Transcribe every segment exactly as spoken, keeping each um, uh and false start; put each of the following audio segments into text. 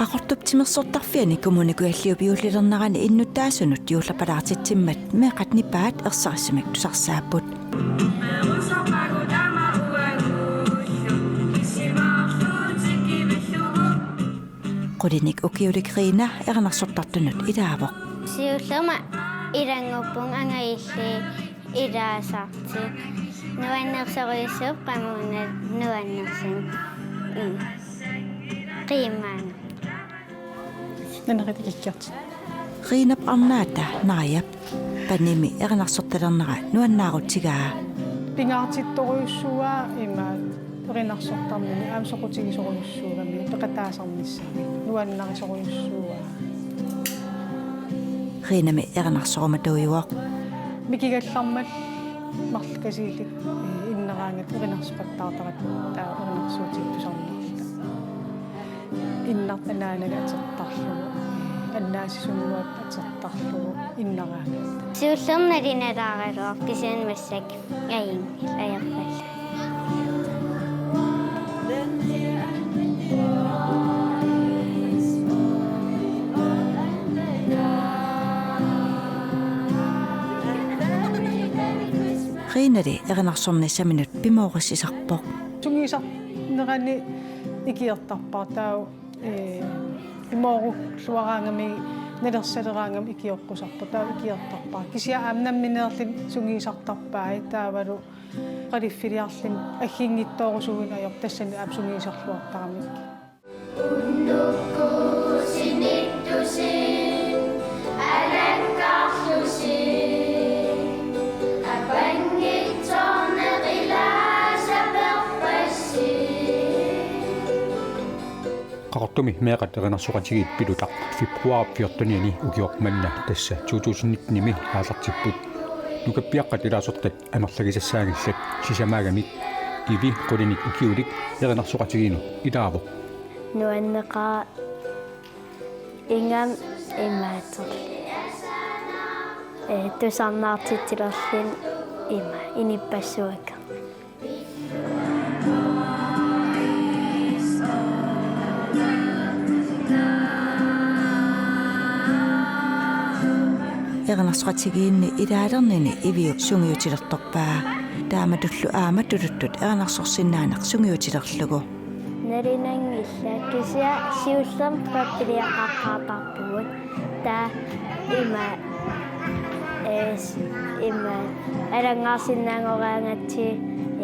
Qaqortup timersortarfiani Kommune Kujalliup juullilernerani innuttaasunut juullapalaartitsimmat meeqqat nipaat ersarissumik tusarsaapput. Qulinik ukiulik Rina erinarsortartunut ilaavoq. Siullermik ilannguppunga angajulliit ilaasartik. Nuannersorujussuuvoq qamuuna nuannersunik. Mm. Qiimmaanga. Nanarit ikikkiartut. Rinap arnaata Naajap panimi erinarsortalernera nuannaarutigaa. Pingaartittorujussuuaa ima erinarsortarnini aamma soqutigisorujussuugami peqataasarnissami nuannarisorujussuuaa. Rinami erinarsorumatuujuvoq. Mikigallarmat marluk kasiillit, eh, inneraangat erinarsoqattaartaratta taava erinarsuutigik tusarnaarluta. Innartanaanaga atortarlugu, annaasisummuat atortarlugu inneraangat. Siullermik nalunalaaraluarpoq kisianni massakkut ajunngilaq, ajorpallallugu. Rinali erinarsornissaminut pimoorissisarpoq. Sungiusarnerani ikiortarpara taava, eh, pimoorulluaraangami nalersaleraangami ikioqqusarpoq taava ikiortarpara. Kisianni aamma nammineerluni sungiusartarpai taavalu qaliffiliarluni agginngittoorusuuineq ajorpoq tassani aamma sungiusarluartarami. Qaqortumi meeqqat erinarsoqatigiit Pilutaq februar fjortenianni ukioq manna tassa to tusind nittenimi aallartipput. Nukappiaqqat ilaasortat amerlagisassaanngillat sisamaagamik. Ivi qulinik ukiulik erinarsoqatigiinnut ilaavoq. Nuanneqaaq ingammik imaattoq. Eh, tusarnaartitsilerluni ima inuppassuakka. Erinarsoqatigiinni ilaalernini Iviup sungiutilertorpaa. Taamatullu aamma tuluttut erinarsorsinnaaneq sungiutilerlugu. Nalunanngilaq kisianni siullermik pappiliaqaqqaartarpugut. Taava ima, eh, s-, ima, alanngaarsinnaanngoraangatsigit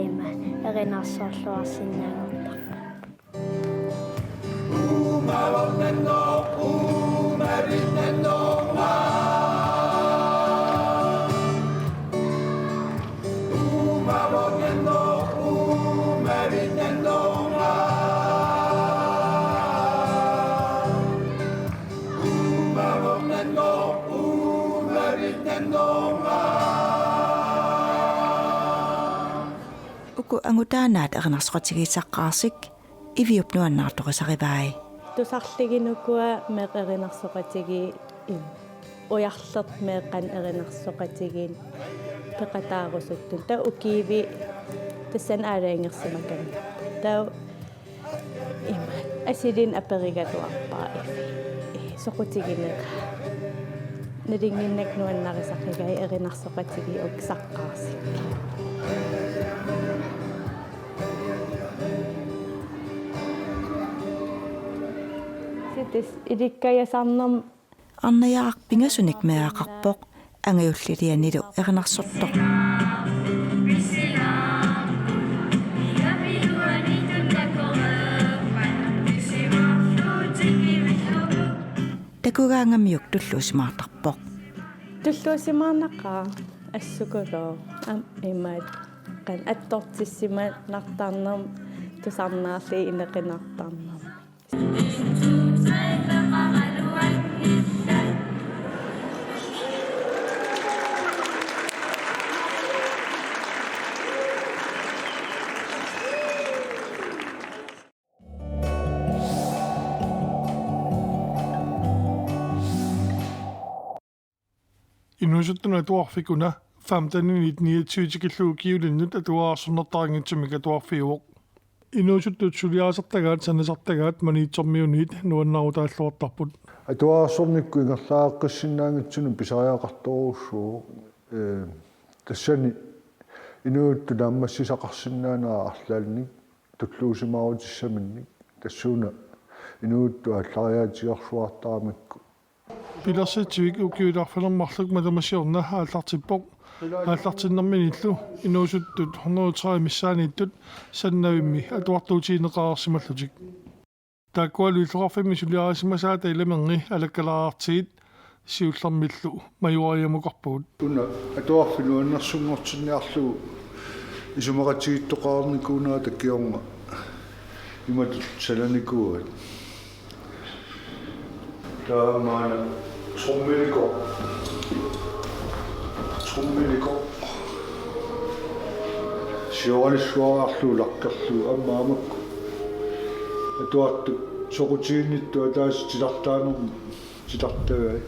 ima, erinarsorluarsinnaanngortarpoq. Uku angutaanaat erinarsoqatigiissaqqaarsik Iviup nuannaartorisarivai. Tusarliginukua meeqqat erinarsoqatigiit ujarleq meeqqat erinarsoqatigiit peqataarusuttut. Taava ukiivik tassani aalajangersimagamik. Taava ima asilinnut aperigaluarpara Ivi. Soqutiginera. Nalunnginnakku nuannarisaqigai erinarsoqatigiit uku saqqaarsik. Sitis ilikkajasarnermut. Arnajaraq pingasunik meeraqarpoq, angajullilianilu erinarsortoq. Takugaangamiuk tulluusimaartarpoq. Tulluusimaarnaqaaq assukulu am imaat qan attortissimanartarnermut tusarnaarlugit inequnartarnermut. Inuusuttunut atuarfik una femteninit niogtyve tikillugu ukiulinnut atuararsornartarinngitsumik atuarfiuvoq. Inuusuttut suliarisartagaat sanasartagaat Maniitsormiuniit nuannarutaalluartarput. Atuarsornikkut ingerlaqqissinnaanngitsunut pisariaqartorujussuuvoq. Ee, tassani inuusuttut naammassisaqarsinnaanera arlaannik tulluusimaarutissaminnik tassuuna inuusuttut aallariaatigersuartaramikku. Pilersitsivik ukiut arfineq-marluk matuma siorna aallartippoq. Aallartinnerminillu inuusuttut hundrede og tredive missaanniittut Sannavimmi atuartuutigineqareersimallutik. Taakkualu illoqarfimmi suliarisimasaata ilaminngi alakkalaartiit siullermillu majuariamukarpugut. Una atuarfik nuannersunngortinniarlugu isumaqatigiittoqarnikuunerata kingorna imatut sananikuuaat. Taamaana trommelikoq. Trommelikoq. Sioralissuararlu lakkerlu ammaamakku. Atuartut soqutiginnittut ataaseq titartaanermut titartagai.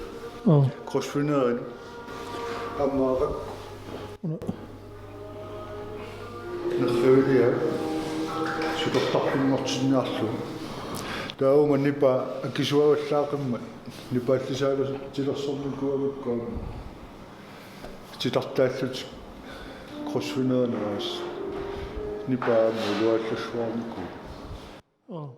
Aa. Krydsfineri. Ammaarakku. Una. Nerrivilia. Sutortarfinngortinniarlugu. Taava uuma nipaa akisuavallaaqimmat. Nipaallisaalersornikuugamikku aamma. Titartaallutik. Krydsfinerineris. Nipaa aamma iluaallassuarnikuuvoq. Aa.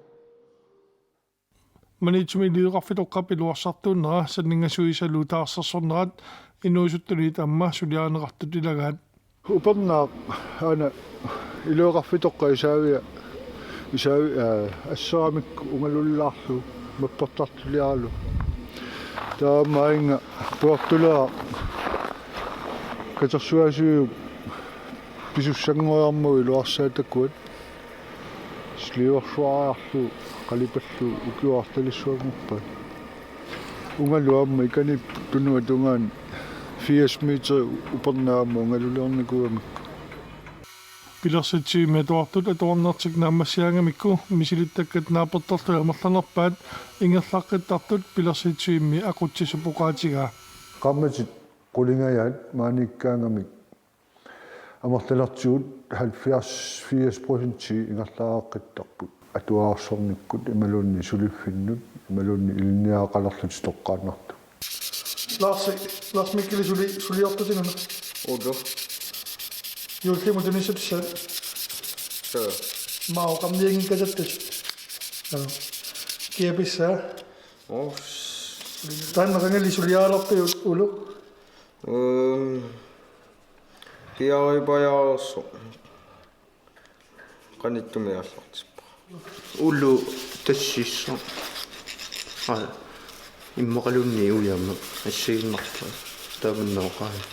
Maniitsumi iliuuseqarfitoqqap iluarsartuunera sanninngasuisalu taarsersornerat inuusuttunit aamma suliarineqartut ilagaat. Upernaaq aana iliuuseqarfitoqqap isaavia isaavi, aa, asseramik ungalulilaarlugu mappertartuliaralugu. Taamaannga puortuleaq katersugaasiviup pisussanngoriarmagu iluarsaat takuat. Sliversuariarlugu qalipallugu ukiuartalissuanngorpaat. Ungalu aamma ikani tunuata tungaani firs meter upernaaq aamma ungaluliornikuugamikku. Pilersitsivimmi atuartut atuarnertik naammassigaangamikku misilittakkat naapertorlugit amerlanerpaat ingerlaqqittartut Pilersitsivimmi aqutsisup oqaatigaa. Qaammatit qulingajaat maaniikkaangamik amerlanertigut halvfjerds firs procenti ingerlaqqittarput. Atuarsornikkut imaluunniit suliffinnut imaluunniit ilinniagaqalerlutik toqqaannartut. Lars, Lars Mikkeli suli-, suliortutit una. Udo. Juullimut tunissutissaat. Suu. Maani qamnianngikkatattas. Suu. Kia pissaa? Oo. Taanna qangali suliaraluarpiuk Ulu? Ehm, piaripajaarsoq. Qanittumi aallartippa. Ulu tassissaq. Aa, immaqaluunniit ujama assigiinnarpaa. Tamanna oqaat.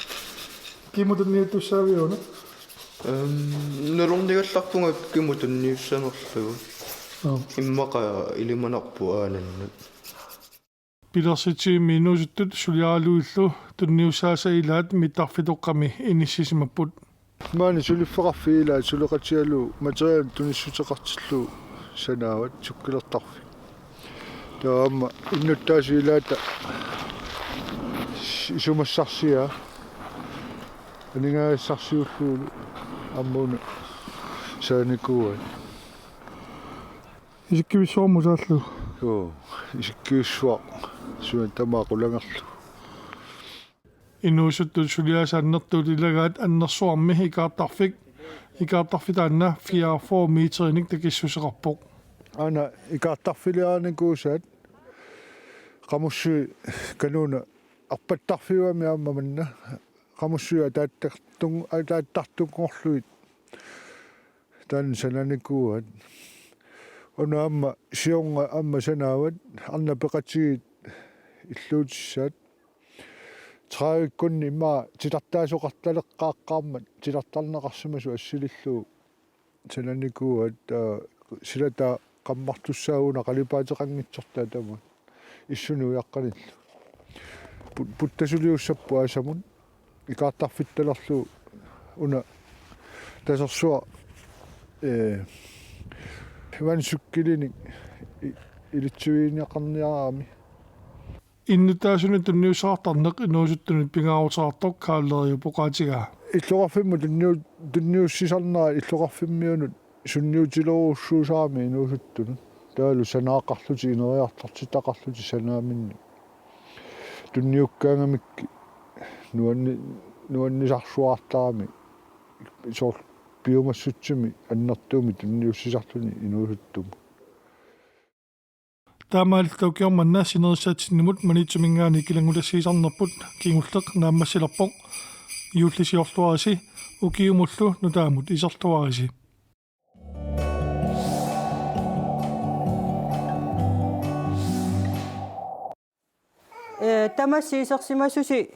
Kimut tunniuttussaaviuk una? Ehm, nalornigallarpunga kimut tunniussanerlugu. Aa. Immaqa ilimanarpoq aanannut. Pilersitsivimmi inuusuttut suliaralugillu tunniussaasa ilaat mittarfitoqqami inissisimapput. Maani suliffeqarfiit ilaat suleqatigalugu materialit tunissuteqartillugu sanaavat sukkilertarfik. Taava aamma innuttaasut ilaata isumassarsiaa aningaagassarsiullugulu aamma una sananikuuaat. Isikkivissuarmut saallu. Joo, isikkivissuaq. Suna tamaat qulangerlugu. Inuusuttut suliaasa annertuut ilagaat annersuarmi ikaartarfik. Ikaartarfik taanna fireogfyrre meterinik takissuseqarpoq. Aana ikaartarfiliarinikuusaat qamussui kanuuna arpattarfiugami aamma manna. Qamussui ataattartun-, ataattartunngorlugit. Taanna sananikuuaat. Una aamma siorna aamma sanaavat arnat peqatigiit illuutissaat. Tredivikkunni immaqa titartaasoqartaleqqaaqqaarmat titartarneqarsimasut assilillugu sananikuuaat, aa, silata qammartussaaguna qalipaateqanngitsortaa tamaat. Issunut ujaqqanillu. Put-, puttasuliussapput aasamut. Ikaartarfittalerlugu una tasersuaq, ee, vandcykkelinik i-, ilitsivigineqarniarami. Innuttaasunut tunniussaqartarneq inuusuttunut pingaaruteqartoq Karl-Erik oqaatigaa. Illoqarfimmut tunniu-, tunniussisarnera illoqarfimmiunut Sunniutilorujussuusarami inuusuttunut. Taavalu sanaaqarlutik ineriartortitaqarlutik sanaaminnik. Tunniukkaangamikkit nuanni-, nuannisarsuartaramik soorlu piumassutsimi annertuumik tunniussisarluni inuusuttumut. Taamaalilluta ukioq manna sinerissatsinninnut Maniitsuminngaanniit ikilanngutassiisarnerput kingulleq naammassilerpoq. Juullisiorluarisi ukiumullu nutaamut iserluarisi. Ee, tamassi isersimasusi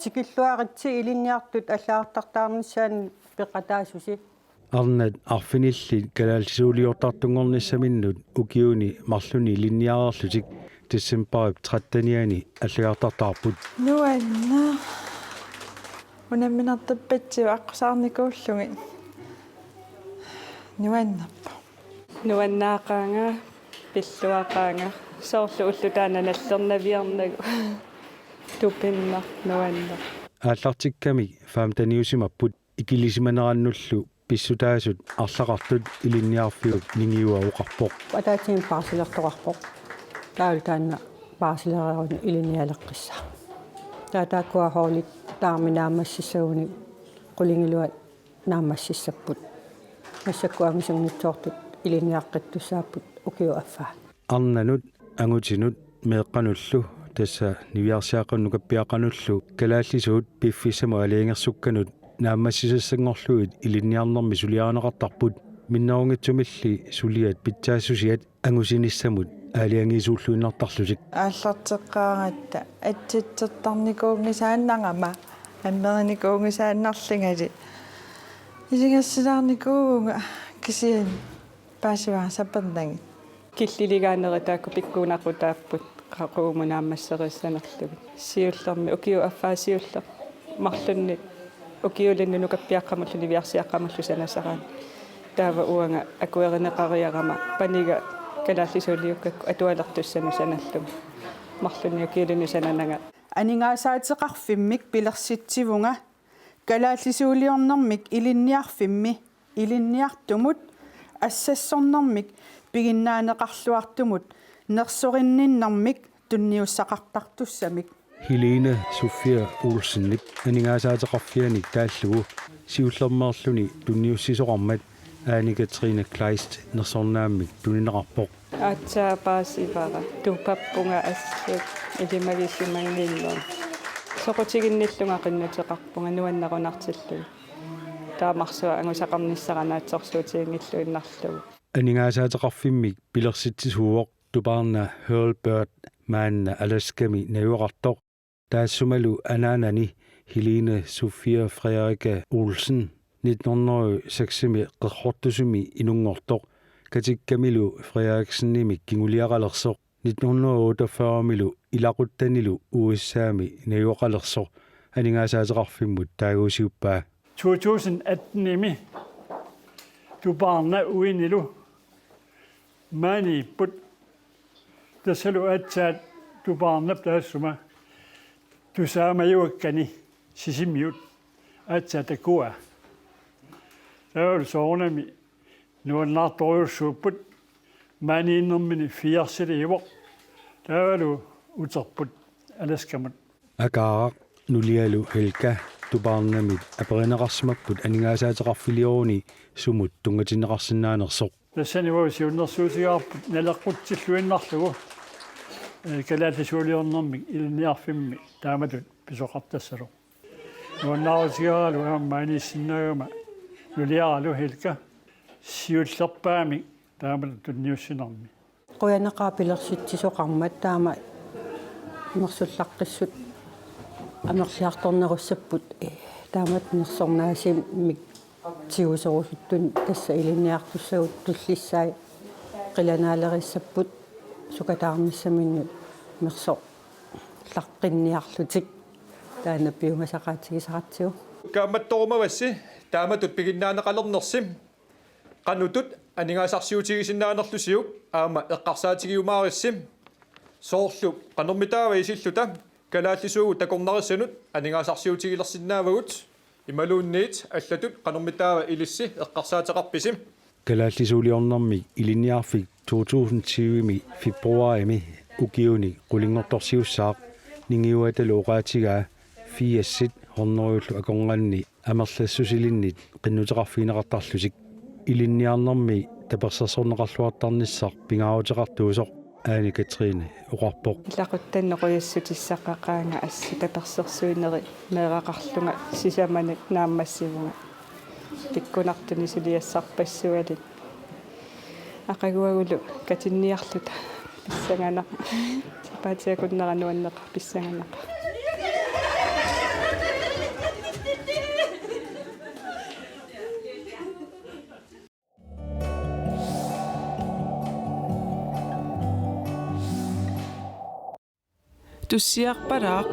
tikilluaritsi ilinniartut allagartartaarnissaannut peqataasusi. Arnat arfinillit kalaallisuuliortartunngornissaminnut ukiuni marlunni ilinniareerlutik decembarip trettenianni allagartartaarput. Nuanneq. Unamminartorpassuit aqqusaarnikuullugit. Nuannerpoq. Nuannaaqaanga, pilluaqaanga, soorlu ulloq taanna nallernaviarnagu. Tupinnaq, nuanneq. Aallartikkamik femteniusimapput, ikilisimanerannullu pissutaasut arlaqartut ilinniarfiup ningiua oqarpoq. Ataatsimik baarsilertoqarpoq. Taavalu taanna baarsilereeruni ilinnialeqqissaaq. Taava taakkua holdit tamarmik naammassissagunik qulingiluat naammassissapput. Massakkut angisunngitsoortut ilinniaqqittussaapput ukiup affaa. Arnanut, angutinut, meeqqanullu, tassa niviarsiaqqanut nukappiaqqanullu kalaallisuut piffissamut aalajangersukkanut naammassisassanngorlugit ilinniarnermi suliarineqartarput, minnerunngitsumilli suliat pitsaassusiat angusinissamut aalajangiisuulluinnartarlutik. Aallarteqqaaratta atsatsertarnikuunngisaannarama, ammerinikuunngisaannarlungali isigassilaarnikuuvunga kisianni paasivara sapernagit. Killiligaaneri taakku pikkunaqutaapput qaqugumut naammasserissanerlugit. Siullermik ukiup affaa siulleq marlunnik ukiulinnut nukappiaqqamullu niviarsiaqqamullu sanasaraanni. Taava uanga akuerineqariarama paniga kalaallisuuliukkakku atualertussanut sanallunga. Marlunnik ukiulinnut sananaga. Aningaasaateqarfimmik pilersitsivunga kalaallisuuliornermik ilinniarfimmi, ilinniartumut, assassornermik piginnaaneqarluartumut nersorinninnermik tunniussaqartartussamik. Helene Sofia Olsenip aningaasaateqarfianik taallugu siullermeerluni tunniussisoqarmat Ane Katrine Kleist nersornaammik tunineqarpoq. Aatsaat paasivara, tupappunga assut ilimagisimanngimmat. Soqutiginnillunga qinnuteqarpunga nuannerunartillugit. Taamarsuaq angusaqarnissara naatsorsuutiginngilluinnarlugu. Aningaasaateqarfimmik pilersitsisuuvoq tupaarna Hurlburt, maanna Alaskami najugaqartoq. Taassumalu anaanani Helene Sofia Frederikke Olsen nitten hundrede og seksimi qerrortusumi inunngortoq, katikkamilu Frederiksenimik kinguliaqalersoq, nitten hundrede og otteogfyrremilu ilaquttanilu U S A-mi najugaqalersoq, aningaasaateqarfimmut taaguusiuppaa. To tusind attenimi tupaarna uinilu maaniipput, tassalu aatsaat tupaarnap taassuma tusaamajuakkani Sisimiut aatsaat takuaa. Taavalu soorunami nuannaartorujussuupput, maaniinnermini firsiliivoq. Taavalu uterput Alaskamut. Akaaraq nulialu Helga tupaarnamit aperineqarsimapput aningaasaateqarfilioruni sumut tunngatinneqarsinnaanersoq. Tassani uagut siunnersuutigaarput naleqqutsilluinnarlugu, ee, kalaallisuuliornermik ilinniarfimmi taamatut pisoqartassalu. Nuannaarutigaaralu aamma maaniissinnaagama nuliaralu Helga siullerpaamik taamatut tunniussinermi. Qujanaqaaq pilersitsisoqarmat, taama nersullaqqissut amerliartornerussapput, ee, taamatut nersornaasimmik tiguserusuttunik tassa ilinniartussagut tullissaat qilanaalerissapput sukataarnissaminnut nersorlaqqinniarlutik, taanna piumasaqaatigisaratsigu. Kaammattorumavassi taamatut piginnaaneqalernersi. Qanortut aningaasarsiutigisinnaanerlusiuk aamma eqqarsaatigiumaarissi. Soorlu qanormitaava isilluta kalaallisuugut takornarissanut aningaasarsiutigilersinnaavagut, imaluunniit allatut qanormitaava ilissi eqqarsaateqarpisi. Kalaallisuuliornermik ilinniarfik to tusind tyve-mi februarimi ukiuni qulinngortorsiussaaq ningiuatalu oqaatigaa firsit hundredellu akornanni amerlassusilinnit qinnuteqarfigineqartarlutik. Ilinniarnermi tapersersorneqarluartarnissaq pingaaruteqartuusoq Ane-Katrine oqarpoq. Ilaquttanut qujassutissaqaqaanga assut tapersersuineri meeraqarlunga sisamanik naammassivunga. Pikkunartuni suliassarpassualit. Aqaguagulu katinniarluta pissanganaq. Sapaatip akunnera nuanneqaaq pissanganaq. Tussiarpalaaq.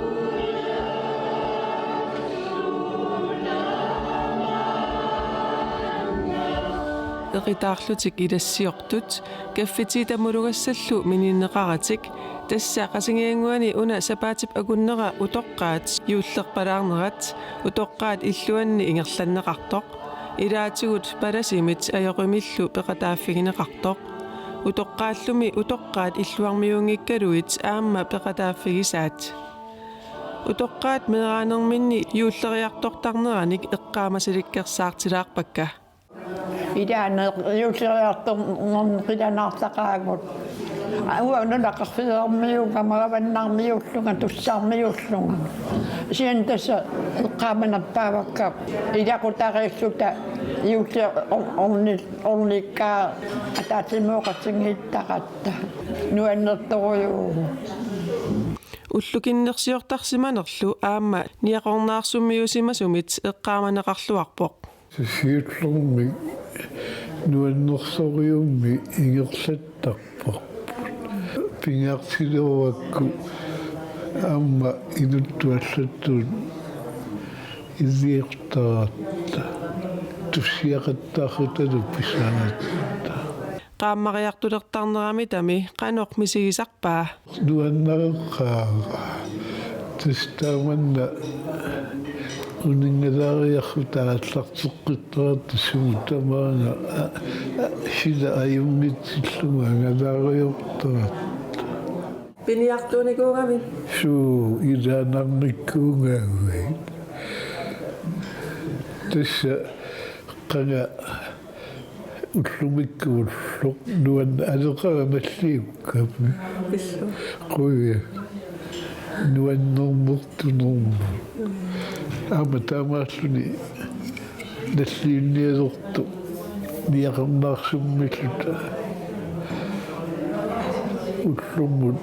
Eqitaarlutik ilassiortut, kaffitiit tamulugassallu mininneqaratik, tassa Qasigiannguani una sapaatip akunnera utoqqaat juullerpalaarnerat, utoqqaat illuanni ingerlanneqartoq. Ilaatigut palasimit ajoqimillu peqataaffigineqartoq. Utoqqaallumi utoqqaat illuarmiunngikkaluit aamma peqataaffigisaat. Utoqqaat meeraanerminni juulleriartortarneranik eqqaamasilikkersaartilaarpakka. Ilaanni juulleriartornermi qilanaartaqaagut. Uanga nunaqarfeerarmiuunga, magavannarmiuullunga, tussarmiuullunga. Kisianni tassa eqqaamanerpaavakka ilaqutariilluta juulli-, or-, orni-, ornikkaa ataatsimooqatigiittaratta. Nuannertorujuuvoq. Ullukinnersiortarsimanerlu aamma niaqornaarsumiusimasumit eqqaamaneqarluarpoq. Siullermik nuannersorujussuarmik ingerlattarparput. Pingaartiloorakku aamma inuttut allatut iliortaratta, tussiaqattaarutalu pisaratta. Qaammariartulertarnerami tami qanoq misigisarpaa? Nuannareqaara. Tassa taamanna uninngalaariarluta aallarteqqittarput sumut tamaanga, a, a, sila ajunngitsillunga angalaariortaratta. Piniartuunikuugavit? Suu, ilaannarnikuugavit. Tassa qanga ullumikkut ulloq nuann-, aleqaramallioqqami. Pillu. Quja. Nuannernertunermut. Aamma taamaalluni nalliunnialertoq niaqornaarsummilluta. Ullummut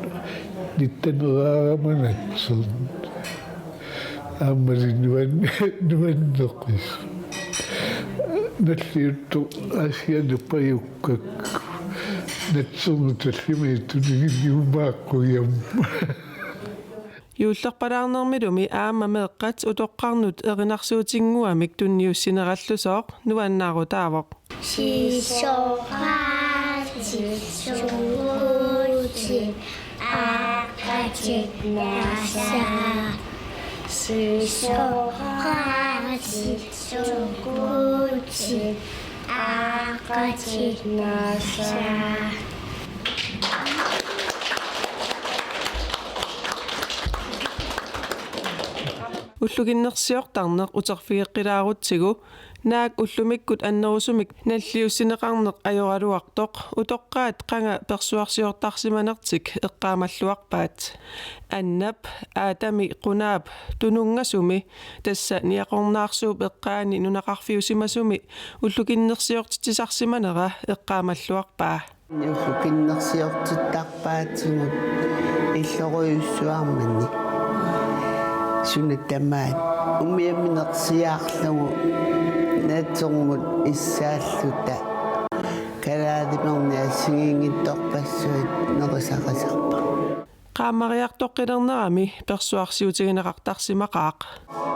nittaneraarama natserni. Aammali nuan-, nuanneqis. Nalliuttoq Aasianni pajukkakku. Natserni tallimanik tuniginiumaaqujamma. Juullerpalaarnermilumi aamma meeqqat utoqqarnut erinarsuutinnguamik tunniussinerallusooq nuannaarutaavoq. Sisoqaatit sukuutit aaqqatit nasaa. Sisoqaatit sukuutit aaqqatit nasaa. Ullukinnersiortarneq uterfigeqqilaarutsigu naak ullumikkut annerusumik nalliussineqarneq ajoraluartoq utoqqaat qanga persuarsiortarsimanertik eqqaamalluarpaat. Annap, Aatami, Qunaap, Tununngasumi, tassa Niaqornaarsuup eqqaani nunaqarfiusimasumi ullukinnersiortitsisarsimanera eqqaamalluarpaa. Ullukinnersiortittarpaatigut illorujussuarmini. Suna tamaat umiaminersiarlugu natsermut issaalluta. Kalaalimernik assigiinngitsorpassuit nerisaqasarput. Qaammariartoqqilernerami persuarsiutigineqartarsimaqaaq.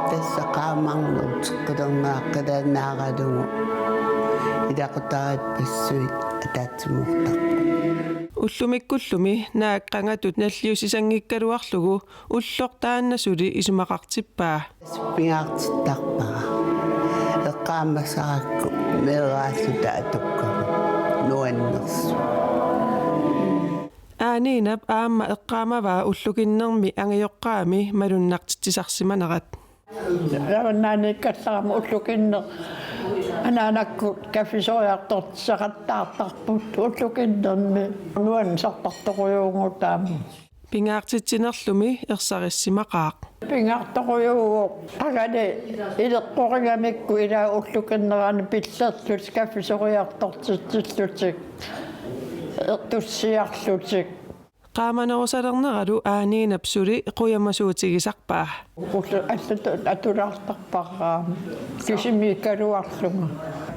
Tassa qaammarneq uteqqilerneqqilaannaaralugu ilaqutariippassuit ataatsimoortarput. Ullumikkullumi naak qangatut nalliussisanngikkaluarlugu ulloq taanna suli isumaqartippaa. Pingaartittarpara. Eqqaamasarakku meeraalluta atukkagut. Nuannersoq. Aaniinap aamma eqqaamavaa ullukinnermi angajoqqaami malunnartitsisarsimanerat. Navannaaniikkallarama ullukinneq anaanakkut kaffisoriartortissaqattaartarput ullukinnermi nuannisartartorujuuvugut aamma. Pingaartitsinerlumi ersarissimaqaaq. Pingaartorujuuvoq qangali ileqqorigamikku ilaa ullukinnerani pillerlutik kaffisoriartortitsillutik ertussiarlutik. Qaamanerusalerneralu Aaniinap suli qujamasuutigisarpaa. Ullu allatut atulaartarpara aamma. Kisimiikkaluarlunga,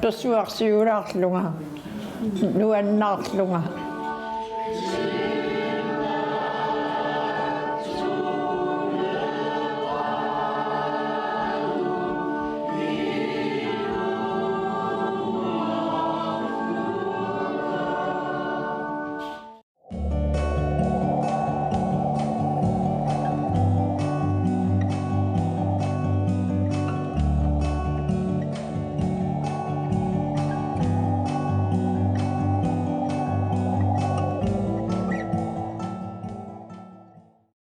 persuarsiulaarlunga, nuannaarlunga.